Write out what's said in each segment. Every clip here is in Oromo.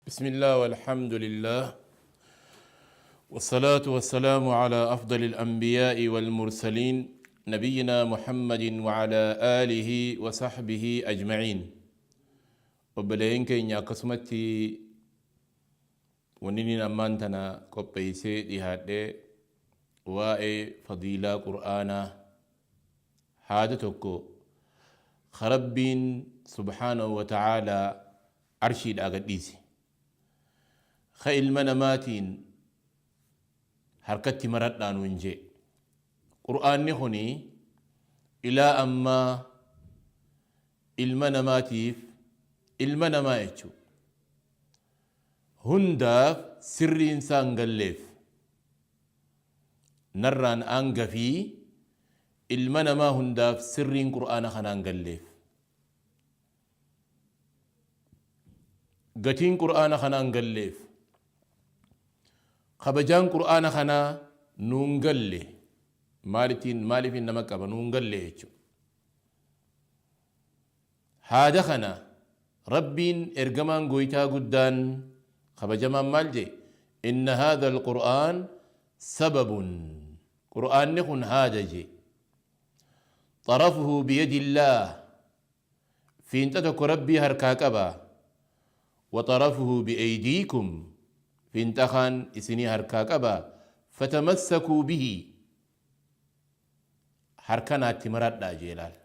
بسم الله والحمد لله والصلاة والسلام على أفضل الأنبياء والمرسلين نبينا محمد وعلى آله وصحبه أجمعين. Obboleeyyan keenya, akkasumatti wanni inni ammaan tana qopheessee dhihaadhee waa'ee fadiilaa Qur'aanaa, haada tokko Rabbiin subhaanahu wa ta'aalaa arshiidhaa gadhiise, ka ilma namaatiin harkatti maradhaa nuun jee. Qur'aanni kuni ilaa ammaa ilma namaatiif, ilma namaa jechuu hundaaf, sirriin isaan galleef narraan aangafii ilma namaa hundaaf sirriin Qur'aana kanaan galleef, gatiin Qur'aana kanaan galleef, kabajaan Qur'aana kanaa nuun galle. Maalittiin maaliifin nama qaba nuun galle jechuudha. Haada kana Rabbiin ergamaan Goytaa guddaan kabajamaan maal jee? Inna haadha alqur'aan sababun, Qur'aanni kun haada jee. Xarafuhu biyadillaah, fiinxa tokko Rabbii harkaa qaba. Wa xarafuhu bi'aydiikum, fiinxa kaan isinii harkaa qaba. Fatamassakuu bihi, harka naatti maradhaa jee. Laal,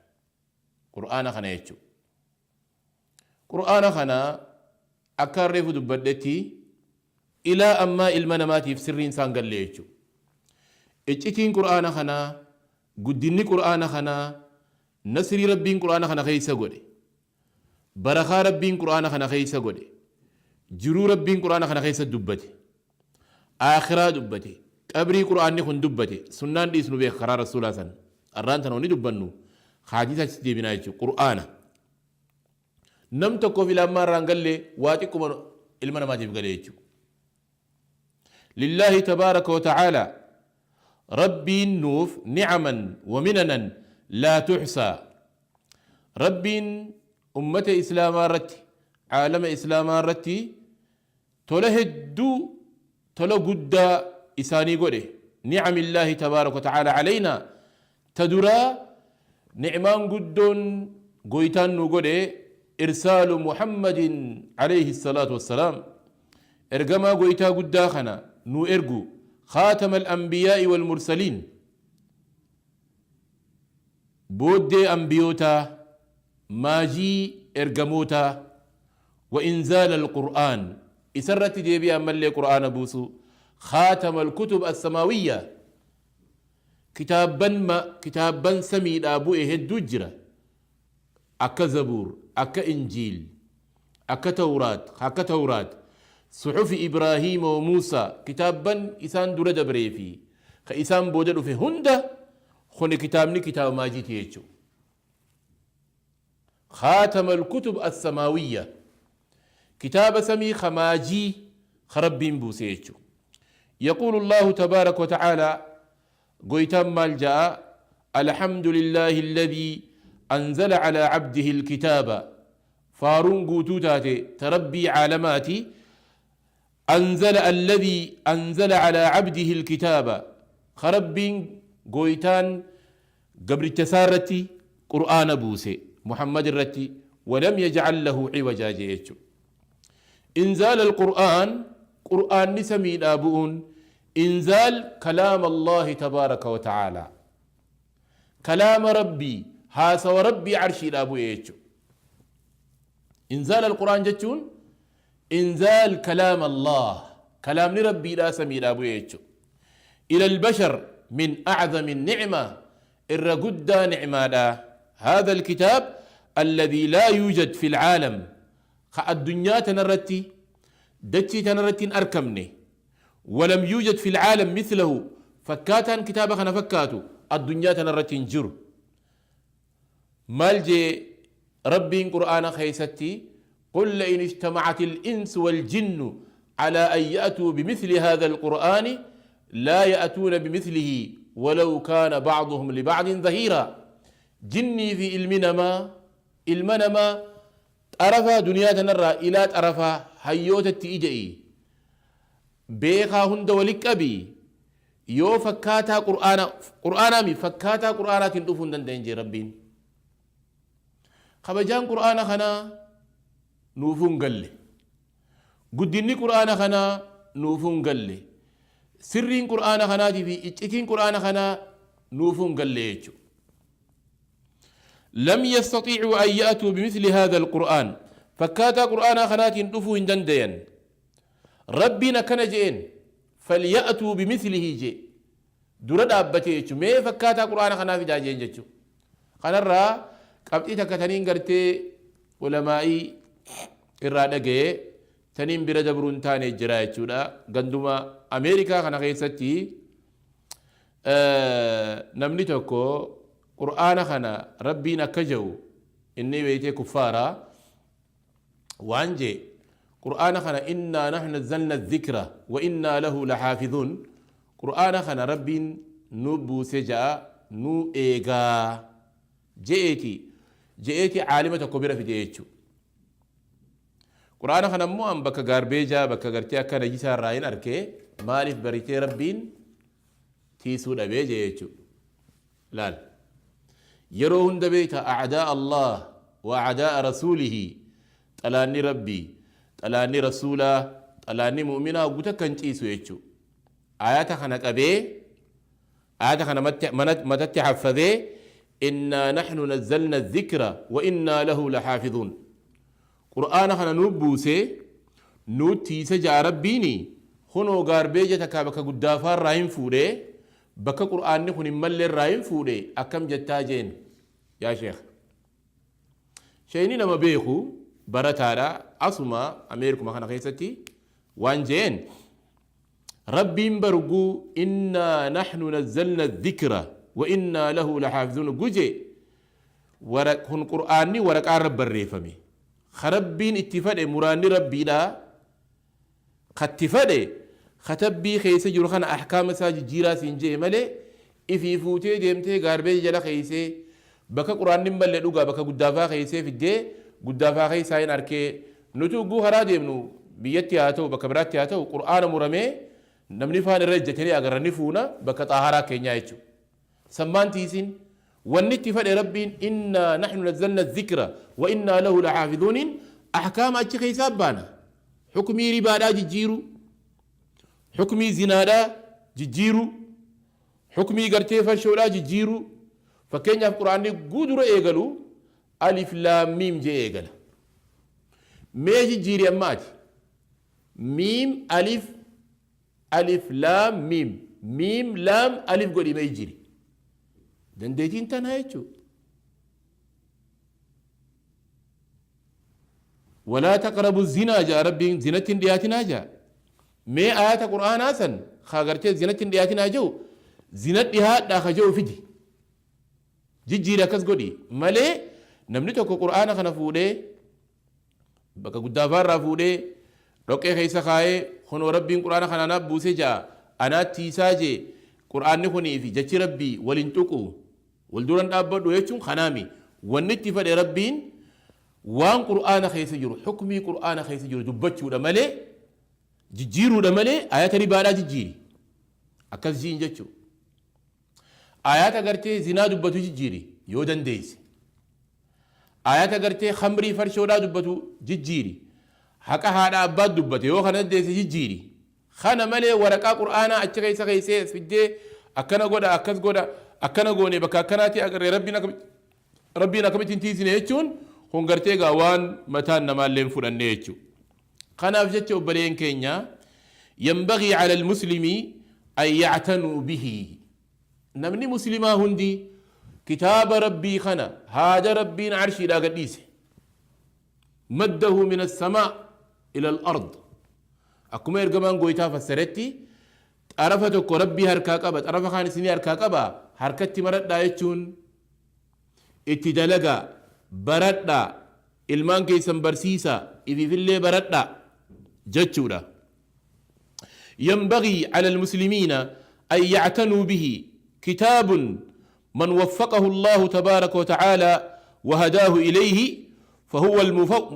Qur'aana kana jechu. Qur'aana kana akka reefu dubbadhetti ilaa ammaa ilma namaatiif sirriin isaan galle jechu. Iccitiin Qur'aana kanaa, guddinni Qur'aana kanaa, nasrii Rabbiin Qur'aana kana keessa godhe, barakaa Rabbiin Qur'aana kana keessa godhe, jiruu Rabbiin Qur'aana kana keessa dubbate, aakhiraa dubbate, qabrii Qur'aanni kun dubbate, sunnaan dhiisnu beeka karaa Rasuulaa san. Arraan tana wanni dubbannu hadiisa achitti deebinaa jechuudha. Qur'aana nam tokkoof ilaa ammaa irraan galle, waa xiqquma ilma namaatiif gale jechuudha. Lillaahi tabaaraka wa ta'aalaa, Rabbiin nuuf ni'aman wa minanan laa tuxsaa. Rabbiin ummata Islaamaa irratti, caalama Islaamaa irratti tola hedduu, tola guddaa isaanii godhe. Nicamillaahi tabaaraka wa ta'aalaa calaynaa, ta duraa nicmaan guddoon Goytaan nu godhe irsaalu Muhammadin alayhi salaatu wassalaam, ergamaa Goytaa guddaa kana nu ergu, khaatama al-anbiyaa'i wal mursaliin, booddee ambiyootaa, maajii ergamootaa. Wa inzaala al-Qur'aan, isarratti deebi'ee ammallee Qur'aana buusu, khaatama al-kutub as-samaawiyya. Kitaabban kitaabban samiidhaa bu'e hedduu jira, akka Zabuur, akka Injiil, akka Tawraat, akka Tawraat, suxufi Ibraahiima wa Muusaa, kitaabban isaan dura dabree fi ka isaan booda dhufe hunda. Kuni kitaabni kitaaba maajiiti jechuu. Khaatama alkutub assamaawiyya, kitaaba samii ka maajii ka Rabbiin buuse jechuu. Yaquulu Allaahu tabaaraka wa ta'aalaa, Goytaan maal ja'a? Alhamdu lillaahi alladhii anzala calaa cabdihi alkitaaba, faaruun guutuu taate ta Rabbii caalamaati. Anzala, alladhii anzala calaa cabdihi alkitaaba, ka Rabbiin Goytaan gabricha isaa irratti Qur'aana buuse, Muhammad irratti. Walam yajcal lahu ciwajaa jee jechu. Inzaal alqur'aan, Qur'aanni samiidhaa bu'uun, inzaal kalaama Allaahi tabaaraka wa ta'aalaa, kalaama Rabbii, haasawa Rabbii arshiidhaa bu'e jechu. Inzaal alqur'aan jechuun inzaal kalaama Allaah, kalaamni Rabbiidhaa samiidhaa bu'e jechu. Ila albashar min a'zami nicma, irra guddaa nicmaadha. Haadha alkitaab alladhii laa yuujad fi alcaalam, ka addunyaa tanarratti, dachii tanarratti hin arkamne. Walam yuujad fi alcaalam mithlahu, fakkaataan kitaaba kana fakkaatu addunyaa tanarratti hin jiru. Maal jee Rabbiin Qur'aana keessatti? Qul la'in ijtama'ati al-insu wal-jinnu ala an ya'tuu bimithli haadha al-Qur'aani laa ya'tuuna bimithlihi walaw kaana ba'duhum liba'din zahiira. Jinnii fi ilmi namaa, ilma namaa xarafa duniyaa tanarraa ilaa xarafa hayyootatti ija'i, beekaa hunda wali qabi, yoo fakkaataa qur'aana qur'aanaami fakkaataa qur'aanaatiin dhufuu hin danda'in jee Rabbiin. Kabajaan qur'aana kanaa nuufuu hin galle. Guddinni qur'aana kanaa nuufuu hin galle. Sirriin qur'aana kanaatii fi iccitiin qur'aana kanaa nuufuu hin galle jechuudha. Lam yastatiicuu an ya'tuu bimithli haadha alqur'aan, fakkaataa qur'aanaa kanaatiin dhufuu hin dandayan. Rabbiin akkana je'een, falya'tuu bimithlihi je'e, dura dhaabbatee jechu, mee fakkaataa qur'aana kanaa fidaa je'een jechu. Kanarraa qabxii takka taniin gartee ulamaa'ii irraa dhagaye taniin bira dabruu hin taane jira jechuudha. Ganduma Ameerikaa kana keessatti Namni tokko qur'aana kana Rabbiin akka je'u inni beeytee kuffaara waan je'e, qur'aana kana innaa nahnu nazzalna dhikra wa innaa lahu laxaafizuun, qur'aana kana Rabbiin nu buuse ja'a, nu eegaa je'eeti je'eeti caalima tokko bira fide jechu. Qur'aana kana immoo an bakka gaarbeejaa, bakka gartee akka najisaa irraa hin arke, maaliif baritee Rabbiin tiisuu dhabee jee jechu. Laal, yeroo hunda beeyta, a'daa Allah wa a'daa rasuulihi, xalaanni Rabbii, xalaanni rasuulaa, xalaanni mu'minaa hoggu takka hin ciisu jechu. Ayata kana qabee, ayata kana matatti haffazee, innaa nahnu nazzalna dhikra wa innaa lahu laxaafizuun, Qur'aana kana nuu buuse, nuu tiisa ja'a Rabbiini, kunoo gaarbeeja takkaa bakka guddaafaarraa hin fuudhe, bakka qur'aanni kun hin malleerraa hin fuudhe, akkam jettaa jeen yaa sheekh. Sheeyni nama beeku, barataadha, asuma Ameerikuma kana keessatti, waan jeen, Rabbiin barguu innaa nahnu nazzalna dhikra wa innaa lahu laxaafizuun guje, kun qur'aanni waraqaa irra barreeffame ka Rabbiin itti fadhe, muraanni Rabbiidha katti fadhe, katabbii keessa jiru kana ahkaama isaa jijjiiraa siin je'e malee, ifii fuutee deemtee gaarbeeja jala keeysee, bakka qur'aanni hin malle dhugaa, bakka guddaafaa keeysee fiddee, guddaafaa keessaa hin arkee. Nuti ugguu karaa deemnu, biyyatti haa ta'u, bakka biraatti haa ta'u, qur'aana muramee namni faan irra ejjate ni agarra, ni fuuna bakka xaaharaa keenyaa jechuudha. Sammaan tiisin wanni itti fadhe Rabbiin innaa nahnu nazzalna dhikra wa innaa lahu laxaafizuuniin ahkaama achi keessaa baana. Hukmii ribaadhaa jijjiiruu, hukmii zinaadhaa jijjiiruu, hukmii gartee farshoodhaa jijjiiruu. Fakkeenyaaf, qur'aanni guudura eegalu alif laam miim jee eegala. Mee jijjiiri amma ati. Miim alif, alif laam miim, miim laam alif godhi, mee jijjiiri. Dandeettiin tanaa jechuudha. Walaa taqrabu zinaa jaa Rabbiin, zinatti hin dhiyaatinaa jaa. Mee ayata qur'aanaa san kaa gartee zinatti hin dhiyaatinaa jiru, zina dhihaadhaa ka jiru fidi. Jijjiiri, akkas godhi malee, namni tokko qur'aana kana fuudhee bakka guddaafaarraa fuudhee dhoqqee keessa kaayee, kunoo Rabbiin qur'aana kana anaaf buuse ja'a, anaatti tiisaa jee, qur'aanni kunii fi jechi Rabbii wal hin tuqu, wal duran dhaabbadhu jechuun kanaami. Wanni itti fedhe Rabbiin waan qur'aana keessa jiru, hukmii qur'aana keessa jiru dubbachuudha malee, jijjiiruudha malee, ayata ribaadhaa jijjiiri akkas jiin jechuu, ayata gartee zinaa dubbatu jijjiiri yoo dandeeyse, ayata gartee khamrii farshoodhaa dubbatu jijjiiri, haqa haadha abbaat dubbate yoo kana dandeeyse jijjiiri. Kana malee waraqaa qur'aanaa achi keessa keessee as fiddee akkana godha, akkas godha, akkana goone, bakka akkanaatti agarree, Rabbiin akkamitti hin tiisine jechuun kun gartee egaa waan mataan namaallee hin fudhanne jechuudha. Kanaaf jecha obboleen keenya, yanbagii cala almuslimi an yactanuu bihi, namni muslimaa hundi kitaaba Rabbii kana, haada Rabbiin arshiidhaa gadhiise, maddahu min assamaa ila al-ard, akkuma ergamaan gooytaa fassaretti, xarafa tokko Rabbii harkaa qaba, xarafa kaan isinii harkaa qaba, harkatti maradhaa jechuun itti dalagaa, baradhaa, ilmaan keessan barsiisaa, ifiifillee baradhaa jechuudha. ينبغي على المسلمين أن يعتنوا به، كتاب من وفقه الله تبارك وتعالى وهداه إليه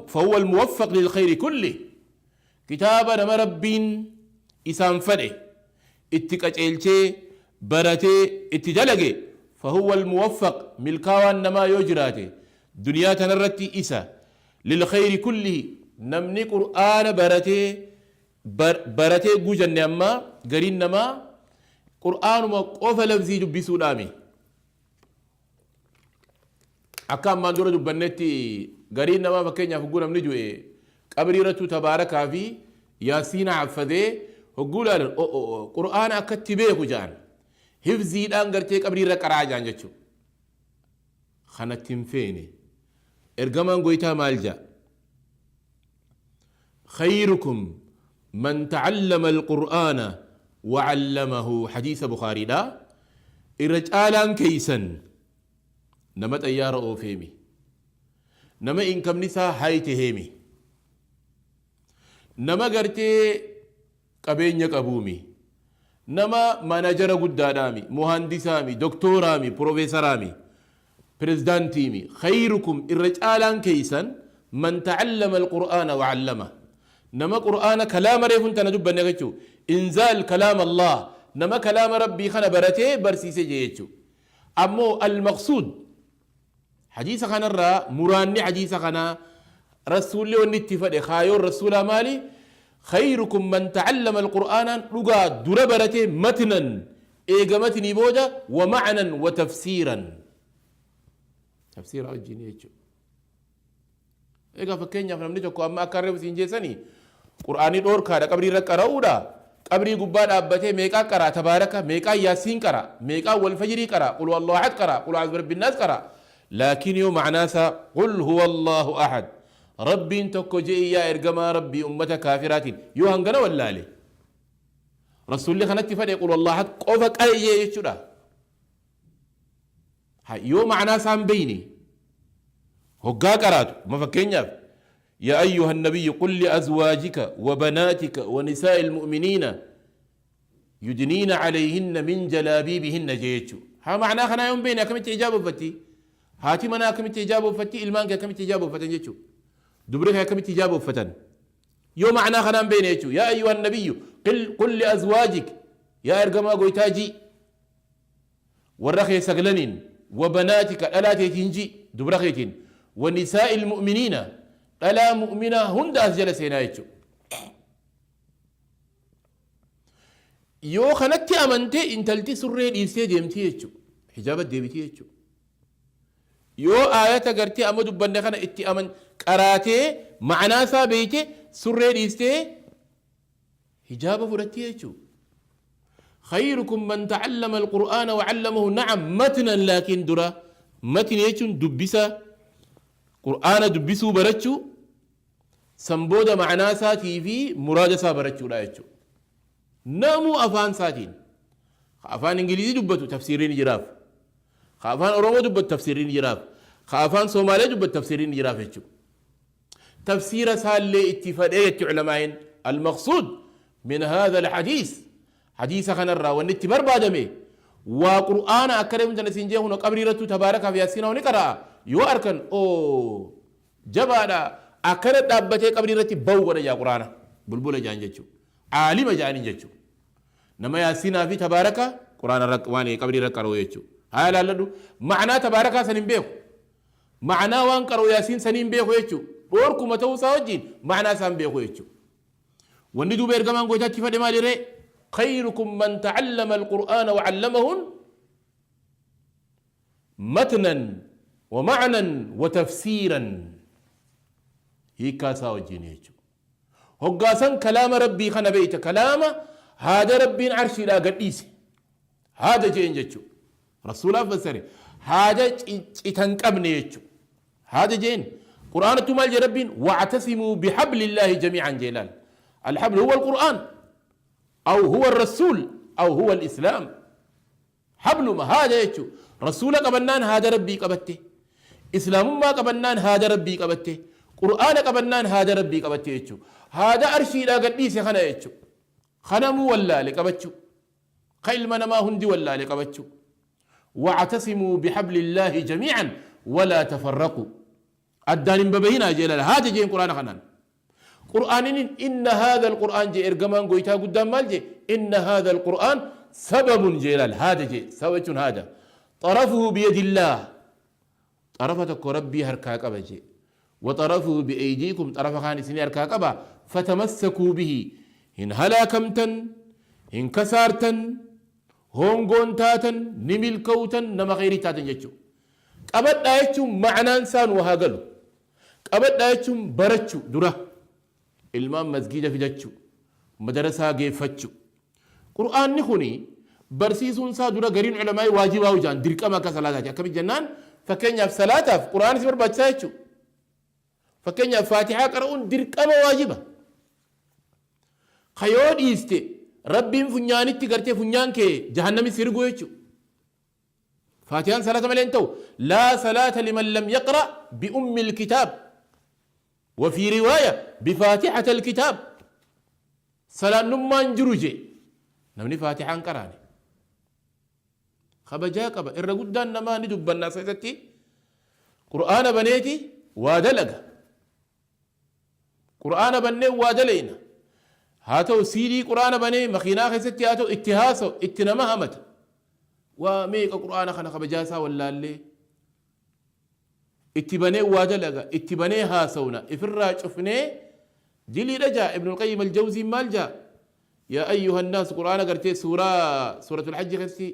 فهو الموفق للخير كله. Kitaaba nama Rabbiin isaan fadhe itti qaceelchee baratee itti dalage, fahuwa almuwaffaq, milkaawaan namaa yoo jiraate duniyaa tanarratti isa, lilkhayri kullihi. Namni Qur'aana baratee, baratee gujanne, amma gariin namaa Qur'aanuma qofa lafzii dubbisuudhaami. Akka ammaan dura dubbannetti, gariin namaa, fakkeenyaaf, hogguu namni du'e qabrii irrattuu tabaarakaa fi yaasiina haffazee hogguu ilaalan, Qur'aana akkatti beeku ja'an, hifziidhaan gartee qabrii irra qaraa ja'an jechuudha. Kanatti hin feene. Ergamaan goytaa maal ja'a? خيركم من تعلم القرآن وعلمه. حديث بخاري دا. Irra caalaan keeysan nama xayyaara oofeemi, nama inkamni isaa hay taheemi, nama gartee qabeenya qabuumi, nama manajara guddaadhaami, muhandisaami, doktooraami, profeesaraami, pirezidaantiimi. خيركم, irra caalaan keeysan, من تعلم القرآن وعلمه, nama Qur'aana, kalaama reefun tana dubbanne jechuu, إنزال كلام الله, nama kalaama Rabbii kana baratee barsiise jee jechuu. Ammoo المقصود hadiisa kanarraa, muraanni hadiisa kanaa, Rasuulli wanni itti fedhe, kaayoon Rasuulaa maali? خيركم من تعلم القرآن, dhugaa dura baratee متنا, eega matnii booda ومعنى وتفسيرا, tafsiira wajjin jechuudha. Egaa fakkeenyaaf namni tokko amma akka reefu siin jeessanii Qur'aanii dhoorkaadha qabrii irra qara'uudha. Qabrii gubbaa dhaabbatee meeqaa qara tabaaraka, meeqaa yaasiin qara, meeqaa walfajrii qara, قل الله أحد qara, قل أعوذ برب الناس qara. Laakiin yoo macnaa isaa, قل هو الله أحد, Rabbiin tokko je'i yaa ergamaa Rabbii ummata kaafiraatiin, yoo hangana wallaale, Rasuulli kanatti fedhe قل الله أحد qofa qara'e jechuudha. Yoo macnaa isaan beeyne hoggaa qaraatu, ma fakkeenyaaf, يا أيها النبي قل لأزواجك وبناتك ونساء المؤمنين يدنين عليهن من جلابيبهن jechu. Haa, macnaa kanaa yoon beeyne akkamitti hijaaba uffatti? Haati manaa akkamitti hijaaba uffatti? Ilmaan kee akkamitti hijaaba uffatan jechu? Dubri kee akkamitti hijaaba uffatan yoo macnaa kanaan beeyne jechu? يا أيها النبي قل لأزواجك, yaa ergamaa goytaa ji warra kee saglaniin, وبناتك, dhalaa teetiin ji, dubra keetiin, ونساء المؤمنين, dhalaa mu'minaa hunda as jala seenaa jechu. Yoo kanatti amante, intalti surree dhiistee deemti jechu, hijaaba deebiti jechu. Yoo aayata gartee amma dubbanne kana itti aman, qaraatee ma'anaa isaa beeyte, surree dhiistee hijaaba fudhatti jechu. خيركم من تعلم القرآن وعلمه, نعم متنا, لكن dura matni jechuun dubbisa Qur'aana dubbisuu barachuu, san booda ma'anaa isaatii fi muraada isaa barachuudha jechuudha. Namuu afaan isaatiin, afaan Ingilizii dubbatu tafsiirri ni jiraaf, ka afaan Oromoo dubbatu tafsiirri ni jiraaf, ka afaan Somaalee dubbatu tafsiirri ni jiraaf jechuudha. Tafsiira isaallee itti fadhee jechu culamaayin. المقصود من هذا الحديث, hadiisa kanarraa wanni itti barbaadame, waa Qur'aana akka deemtan isin jee huna qabrii irrattuu tabaarakaa fi yaasiinaa ni qara'a yoo arkan, oo jabaadha, akkana dhaabbatee qabrii irratti bahu godha jaa, Qur'aana bulbula jaan jechuu, caalima jaaniin jechuu, nama yaasiinaa fi tabaaraka Qur'aana waan qabrii irra qara'u jechuu. Haa ilaalladhu, ma'anaa tabaarakaa san hin beeku, ma'anaa waan qara'u yaasiin sanii hin beeku jechuu. Dhoorkuma ta'uu isaa wajjin ma'anaa isaa hin beeku jechuu. Wanni duuba ergamaan goytaatti fedhe maali ree? خيركم من تعلم القرآن وعلمه متنا ومعنى وتفسيرا, hiikkaa isaa wajjin jechuudha. Hoggaasan kalaama Rabbii kana beeyta, kalaama haada Rabbiin arshiidhaa gadhiise haada jeen jechuudha. Rasuulaaf fassare, haada citan qabne jechuudha. Haada jeen Qur'aanattu maal jedhe Rabbiin? واعتصموا بحبل الله جميعا jeelaan. الحبل هو القرآن أو هو الرسول أو هو الإسلام. حبل ما هذا يجو, رسول qabannaan haada Rabbii qabatte, Islaamummaa qabannaan haada Rabbii qabatte, Qur'aana qabannaan haada Rabbii qabatte jechuu. Haada arshiidhaa gadhiise kana jechuu. Kanamuu wallaale qabachuu, ka ilma namaa hundi wallaale qabachuu. واعتصموا بحبل الله جميعا ولا تفرقوا, addaan hin babahinaa jeelala haada jeen. Qur'aana kanaan Qur'aanin inna haadha alqur'aan jee ergamaan goytaa guddaan maal jee? Inna haadha alqur'aan sababun jee laal haada jee sababa jechuun haada. Xarafuhu biyadillaah xarafa tokko rabbii harkaa qaba jee. Wa xarafuhu bi'eydiikum xarafa kaan isinii harkaa qaba fatamassakuu bihi hin halaakamtan hin kasaartan hongoon taatan ni milkowtan nama kheyrii taatan jechuu. Qabadhaa jechuun ma'anaan isaa nuu haa galu. Qabadhaa jechuun barachu dura. Ilmaan masgiida fidachu. Madarasaa geeffachu. Qur'aanni kuni barsiisuun isaa dura gariin ulamaa'ii waajibaa jaan dirqama akka salaataati. Akkamitti jennaan fakkeenyaaf salaataaf qur'aanni si barbaachisaa jechuudha. Fakkeenyaaf faatihaa qara'uun dirqama waajiba. Ka yoo dhiiste rabbiin funyaanitti gartee funyaan kee jahannami si riguu jechuudha. Faatihaan salaata malee hin ta'u. Laa salaata liman lam yaqra bi ummil kitaab. Wa fi riwaaya bi faatihata kitaab. Salaannummaan jiru jee. Namni faatihaan qaraane. Kabajaa qaba. Irra guddaan namaa ni dubbanna as keessatti. Qur'aana baneeti waa dalaga. Qur'aana bannee waa dalayna. Haa ta'u siidii qur'aana banee makiinaa keessatti haa ta'u itti haasa'u itti nama hamata. Waa meeqa qur'aana kana kabajaa isaa wallaallee. Itti banee waa dalaga itti banee haasawna ifirraa cufnee diliidha jaa Ibnul Qayyim al-Jawziin maal jaa yaa ayyuha annaas qur'aana gartee suuraa suuratul hajji keessatti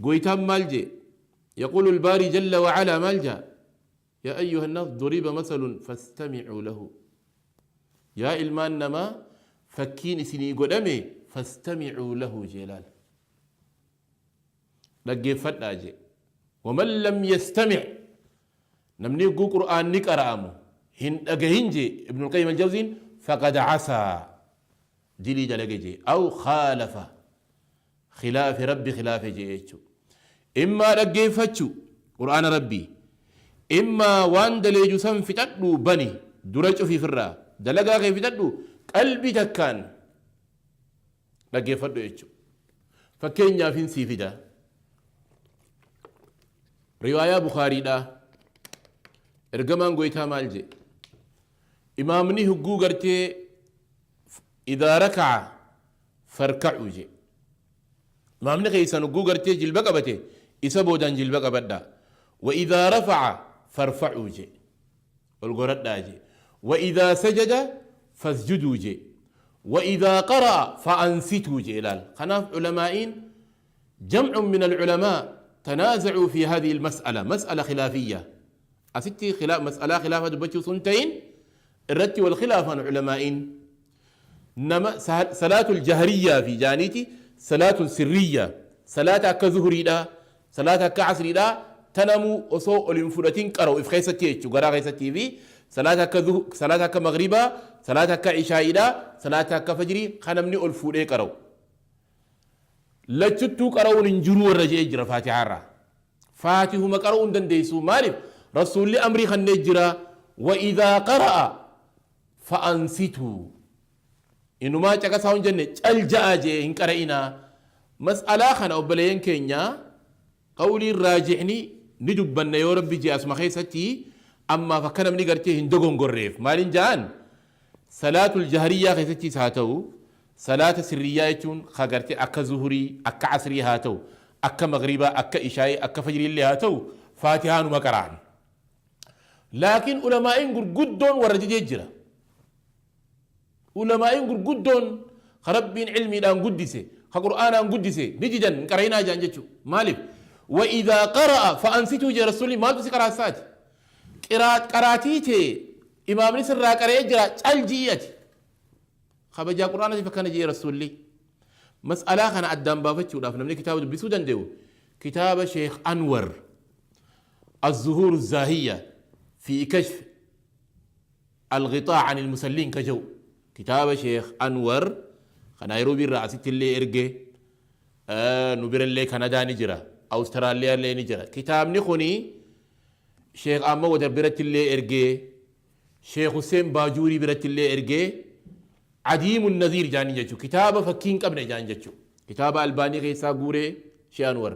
goytaan maal jee yaquulu al-baarii jalla wa alaa maal jaa Yaa ayyuha nnaas duriba masalun fastamicuu lahu Yaa ilmaan namaa fakkiin isinii godhame fastamicuu lahu jee laal dhaggeeffadhaa jee waman lam yastamic namni yogguu qur'aanni qara'amu hin dhagahin jee ibnul qayyim aljawziin faqad casaa dilii dalage jee aw khaalafa khilaafe rabbi khilaafe jee jechu immaa dhaggeeffachu qur'aana rabbii immaa waan daleeju san fixadhu bani dura cufi firraa dalagaa kee fixadhu qalbii takkaan dhaggeeffadhu jechu fakkeenyaaf hin sii fida riwaayaa bukaariidha ergamaan goytaa maal jee imaamni hugguu gartee idaa raka'a farka'u je imaamni keessan hogguu gartee jilba qabate isa boodaan jilba qabadha wa idaa rafa'a farfa'uu je ol goradhaa je wa idaa sajada fasjuduu je wa idaa qara'a fa'ansituu je ilaal kanaaf ulamaa'iin جمع من العلماء تنازعوا في هذه المسألة مسألة خلافية أستي خلاف مسألة خلافة دبتشو سنتين الرتي والخلاف عن علماء nama salaatul jahriyyaa fi jaaniiti salaatul sirriyya salaata akka zuhriidha salaata akka asriidha tanamuu osoo ol hin fudhatin qara'u if keessatti jechu garaa keessattii fi salaata akka salaata akka maghribaa salaata akka ishaa'iidha salaata akka fajrii kan namni ol fuudhee qara'u lachuttuu qara'uun hin jiruu warra je'ee jira faatihaarraa faatihuma qara'uu hin dandeessu maaliif rasuulli amrii kannee jira wa idaa qara'a fa'ansituu inumaa caqasaa hin jenne cal ja'aa jee hin qara'inaa mas'alaa kana obboleeyyan keenya qawliin raajixni ni dubbanna yoo rabbi jee asuma keessatti ammaaf akka namni gartee hin dogongorreef maaliin ja'an salaatul jahriyyaa keessattis haa ta'u salaata sirriyyaa jechuun ka gartee akka zuhurii akka asrii haa ta'u akka maghribaa akka ishaayii akka fajriillee haa ta'u faatihaanuma qara'an Laakiin ulamaa'iin gurguddoon warra didee jira. Ulamaa'iin gurguddoon ka Rabbiin ilmiidhaan guddise, ka Qur'aanaan guddise ni didan hin qara'inaa jedhan jechuudha. Maaliif? Wa idhaa qara'a fa'ansituu jee Rasuulli maaltu si qaraasaati? Qaraatii tee imaamni sirraa qara'ee jira cal ji'i ati. Kabajaa Qur'aanatiif akkana jee Rasuulli. Mas'alaa kana addaan baafachuudhaaf namni kitaaba dubbisuu danda'u kitaaba Sheekh Anwar الزهور الزاهية في كشف الغطاء عن المسلين كجو كتاب شيخ أنور خنايروبي الرأسي اللي إرجع آه نبر اللي كندا نجرا أستراليا اللي نجرا كتاب نخوني شيخ أما ودر برت اللي إرجع شيخ حسين باجوري برت اللي إرجع عديم النظير جاني جتشو كتاب فكين قبل جاني جتشو كتاب ألباني غيسا غوري شيخ أنور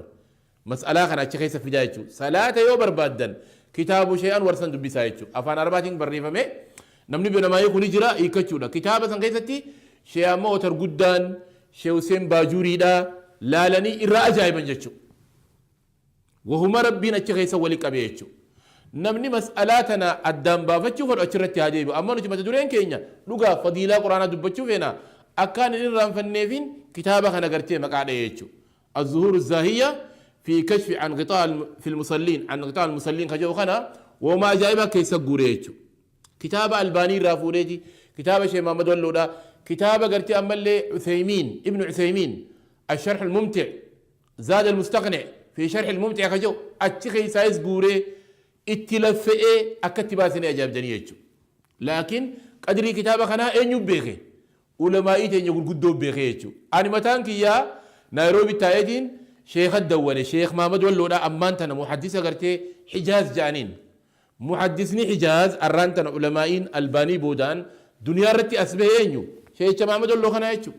Mas'alaa kana achi keessa fidaa jechuudha. Salaata yoo barbaaddan kitaabu Sheikh Anwar san dubbisaa jechuudha. Afaan Arabaatiin barreeffame Namni namaa hiiku ni jira, hiikkachuudha. Kitaaba san keessatti Shee amma Otar guddaan Shee Huseen Baajuuriidha laalanii irraa ajaa'iban jechuudha. Wahuma Rabbiin achi keessa wali qabe jechuudha. Namni mas'alaa tana addaan baafachuu fedhu achirratti haa deebi'u. Amma nuti mata dureen keenya dhugaa fadiilaa Qur'aanaa dubbachuu feena. Akkaan hin irraanfanneefin kitaaba kana gartee maqaa dha'e jechuudha. الزهور الزاهية في كشف عن غطاء في المصلين عن غطاء المصلين كجو kana wama ajaa'ibaa keessa guure jechuudha. Kitaaba Albaanii irraa fuudheeti, kitaaba Sheekh Muhammad Walloodha, kitaaba gartee ammallee Uthaymiin, Ibnu Uthaymiin, Asharh al-Mumti' Zaad al-Mustaqni' fi Sharh al-Mumti' ka jedhu achi keessaayis guuree itti laffe'ee akkatti baasanii ajaa'ibdanii jechuudha. Laakiin qadrii kitaaba kanaa eenyu beeke? Ulamaa'ii teenya gurguddoo beeke jechuudha. Ani mataan kiyyaa Naayiroobi taa'eetiin sheekha dawwale, Sheekh Muhammad Walloodha, ammaan tana muhaddisa gartee Hijaaz ja'aniin. Muhaddisni Hijaaz arraan tana ulamaa'iin Albaanii boodaan duniyaa irratti as bahe eenyu? Sheecha Muhammad Walloo kanaa jechuudha.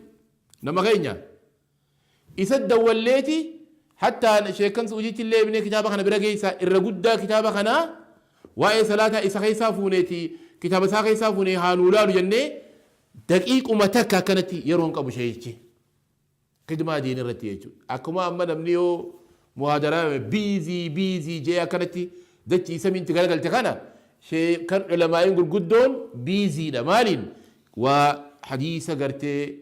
Nama keenya. Isa dawwalleeti hattaa sheekkan Su'uudiitti illee ibnee kitaaba kana bira geessaa, irra guddaa kitaaba kanaa waa'ee salaataa isa keessaa fuuneeti, kitaaba isaa keessaa fuunee haa nuu laalu jennee, daqiiquma takka akkanatti yeroo hin qabu sheeyichi. Khidmaa diin irratti jechuudha. Akkuma amma namni yoo muhaadaraa busy busy jee akkanatti dachii samiinti garagalte kana, kan ulamaa'iin gurguddoon busy dha. Maaliin? Waa hadiisa gartee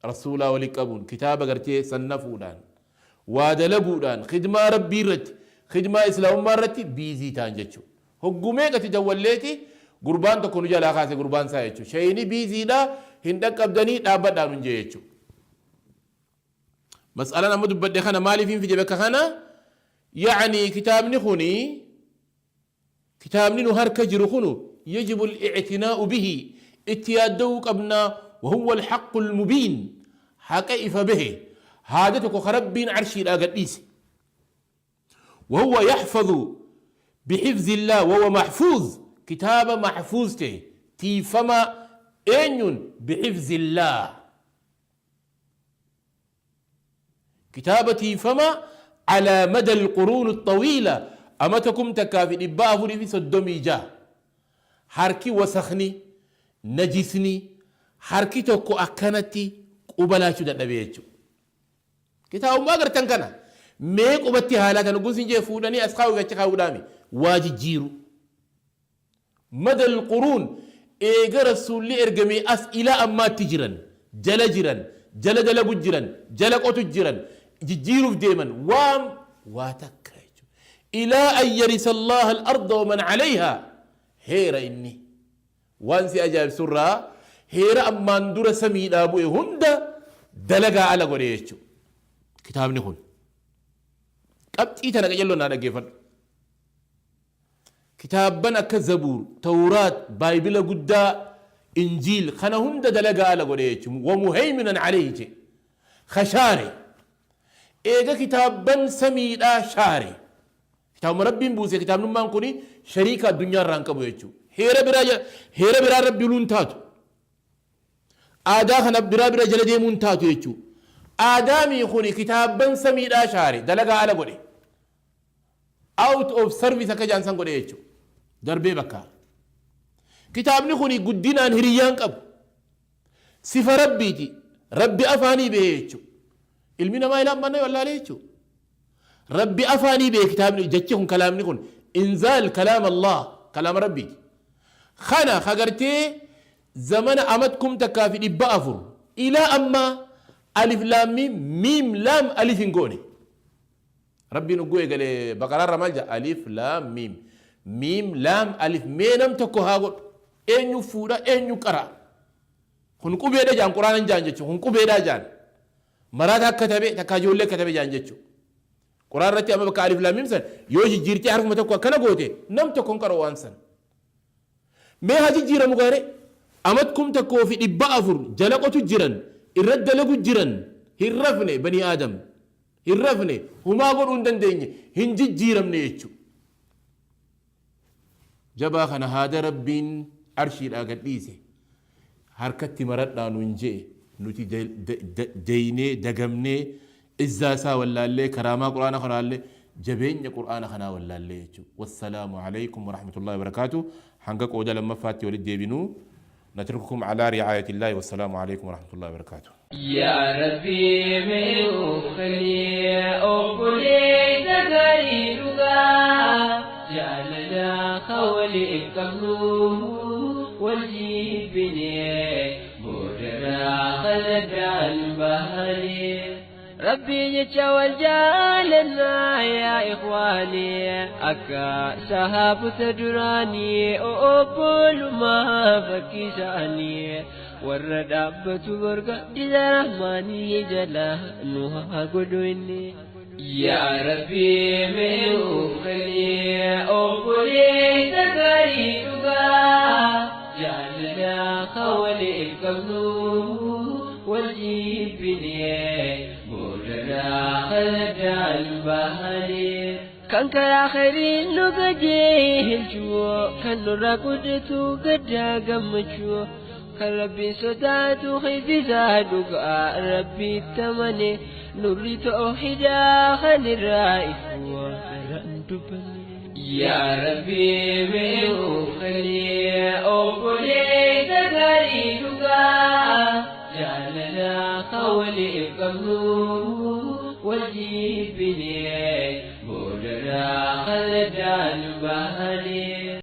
rasuulaa wali qabuun, kitaaba gartee sannafuudhaan, waa dalaguudhaan, khidmaa rabbii irratti, khidmaa islaamummaa irratti busy ta'an jechuudha. Hogguu meeqati dawwalleeti gurbaan tokko nu jalaa kaase, gurbaan isaa jechuudha. Sheeyini busy dha, hin dhaqqabdanii, dhaabbadhaa nun jee jechuudha. Mas'alaan amma dubbadhe kana maaliif hin fide bakka kana? Yaani kitaabni kuni, kitaabni nu harka jiru kunu, يجب الاعتناء به, itti yaadda'uu qabna. وهو الحق المبين, haqa ifa bahe, haada tokko ka Rabbiin arshiidhaa gadhiise. وهو يحفظ بحفظ الله وهو محفوظ, كتاب محفوظ ته تيفما أين بحفظ الله, كتاب تيفما على مدى القرون الطويلة. أمتكم تكافي 436 harki wasakni najisni harki tokko akkanatti qubalaachuu dadhabee jechuudha. Kitaabummaa agartan kana mee qubatti haalaa tan gunsin jee fuudhanii as kaa'uu fi achi kaa'uudhaami waa jijjiiru. مدى القرون, eega rasuulli ergamee as ilaa ammaatti jiran, jala jiran, jala dalagu jiran, jala qotu jiran, jijjiiruuf deeman waan waa takka jechuudha. إلى أن يرث الله الأرض ومن عليها. Heera inni waan si ajaa'ibsurraa heera ammaan dura samiidhaa bu'e hunda dalagaa ala godhe jechuudha. Kitaabni kun qabxii tana qajeelloon naa dhaggeeffadhu. Kitaabban akka Zabuur, Tawraat, Baayibila guddaa, Injiil kana hunda dalagaa ala godhe jechuudha. ومهيمنا عليه je kashaare. Eega kitaabban samiidhaa shaare. Kitaabuma Rabbiin buuse, kitaabnummaan kun shariika addunyaa irraa hin qabu jechuudha. Heera biraa, heera biraa Rabbi luun taatu. Aadaa kana biraa bira jala deemuun taatu jechuudha. Aadaamii kuni kitaabban samiidhaa shaare, dalagaa ala godhe. Out of service akka jaan san godhe jechuudha. Darbee bakka. Kitaabni kuni guddinaan hiriyyaan qabu. Sifa Rabbiiti. Rabbi afaanii bahee jechuudha. Ilmi namaa ilaan manna wallaalee jechuudha. Rabbi afaanii bahe kitaabni, jechi kun, kalaamni kun إنزال كلام الله, kalaama Rabbiiti. Kana kagartee zamana amat 1400 ilaa ammaa alif laam miim miim laam alif hin goone. Rabbiin ugguu eegalee Baqaraarra maal jedha? Alif laam miim miim laam alif. Mee nam tokko haa godhu, eenyu fuudha, eenyu qara? Kun qubeedha jaan, quraanan jaan jechuudha. Kun qubeedha jaan. Maraata akka tabe takka ijoollee akka tabe jaan jechuudha. Quraan irratti amma bakka alif laam miim san yoo jijjiirtee harfuma tokko akkana goote, nam tokko hin qaru waan san. Mee haa jijjiiramu gaare amat 1400 jala qotu jiran, irra dalagu jiran, hin rafne, banii aadam hin rafne, humaa godhuu hin dandeenye, hin jijjiiramne jechuudha. Jabaa kana haada Rabbiin arshiidhaa gadhiise harkatti maradhaa nuun jee, nuti deeynee dagamnee, izzaa isaa wallaallee, karaamaa quraana kanaallee, jabeenya qur'aana kanaa wallaallee jechuudha. والسلام عليكم ورحمة الله وبركاته. Hanga qooda lammaffaatti walitti deebinuu نترككم على رعاية الله، والسلام عليكم ورحمة الله وبركاته. يا ربي من خلي أقولي تكاري جعلنا خولي قبله والجيبني بودنا خلد البهري ربي يتشوى جالنا يا إخواني أكا سهاب تدراني أقول ما فكيساني ورد أبت برقة إذا رحماني جلا نوها قدويني يا ربي من خلي أقولي تكاري جعلنا خولي قبله والجيبني بودنا خلد البهري كان كالآخرين نقجيه الجوع كان نراقدتو قد قمتشو كان ربي صداتو خيزي زادو ربي التمني نوري توحيدا خان الرائف يا ربي من خلي أقولي تكاري جعلنا خولي قبله والجيبني.